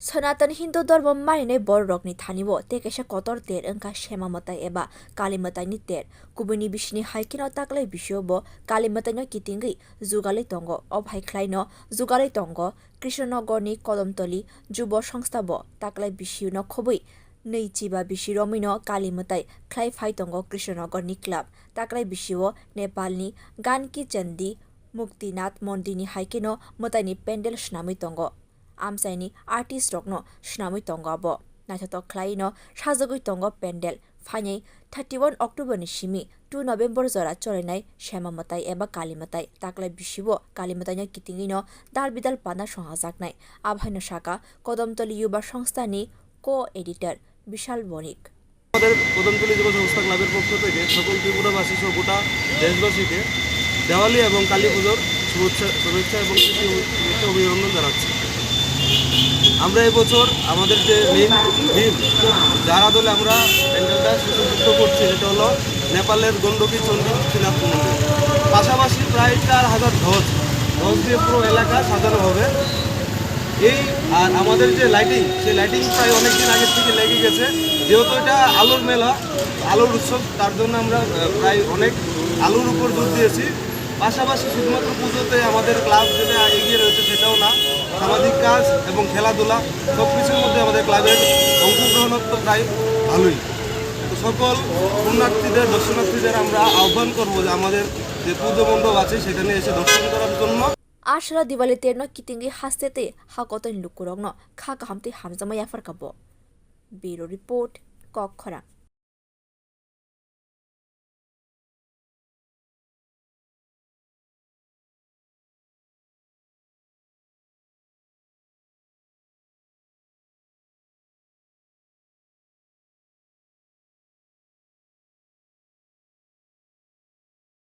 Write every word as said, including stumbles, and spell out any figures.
Sanatan Hindu dhormo maninai bororokni thani-o tei kaisa kotor ter wngkha Sema Mwtai eba Kali Mwtaini ter. Kubuini bisini hai kheno taklai bisio bo Kali Mwtaino kitingwi jugalwi tongo. Obo hai khlaino jugalwi tongo Krishnanogorni Kodomtoli Jubo Songstha bo taklai bisino khobwi nwi chiba bisi romwino Kali Mwtai khlai phai tongo Krishnanogorni club. Taklai bisio Nepalni Ganki Chandi Muktinath Mondirni hai kheno mwtaini pendel swnamwi tongo. Amchaini artist rokno swnamwi tongo abo. Naithothok khlaino sajagwi tongo pendel. Phainai thirty one October ni simi two November jora cholainai Sema Mwtai eba Kali Mwtai. Taklai bisio Kali Mwtaino kitingwino dal bidal panda songhajaknai. Abo haino sakha Kodomtoli Yuba Songstha ni co-editor Bishal Bonik. আমাদের কদমতলী যুব সংস্থা ক্লাবের পক্ষ থেকে সকল ত্রিপুরাবাসী সহ গোটা দেশবাসীকে দেওয়ালি এবং কালী পুজোর শুভেচ্ছা, শুভেচ্ছা এবং প্রীতি শুভেচ্ছা অভিনন্দন জানাচ্ছি। আমরা এবছর আমাদের যে মেইন থিম, যার আদলে আমরা প্যান্ডেলটা সুসজ্জিত করছি, সেটা হলো নেপালের গণ্ডকী চণ্ডী মুক্তিনাথ মন্দির। পাশাপাশি প্রায় চার হাজার ধ্বজ, ধ্বজ দিয়ে পুরো এলাকা সাজানো হবে। এই আর আমাদের যে লাইটিং, সেই লাইটিং প্রায় অনেক দিন আগের থেকে লেগে গেছে। যেহেতু এটা আলোর মেলা, আলোর উৎসব, তার জন্য আমরা, আহ, প্রায় অনেক আলোর উপর জোর দিয়েছি। পাশাপাশি শুধুমাত্র পুজোতে আমাদের ক্লাব যেটা এগিয়ে রয়েছে সেটাও না, সামাজিক কাজ এবং খেলাধুলা সব কিছুর মধ্যে আমাদের ক্লাবের অংশগ্রহণ তো প্রায় ভালোই। তো সকল পুণ্যার্থীদের, দর্শনার্থীদের আমরা আহ্বান করবো যে আমাদের যে পুজো মণ্ডপ আছে সেখানে এসে দর্শন করার জন্য। Aswkno Diwali terno kitingwi haste tei hakotorni lukurokno kha kaham tei hamjakma yapharkha bo. Bureau Report, Kok Khorang.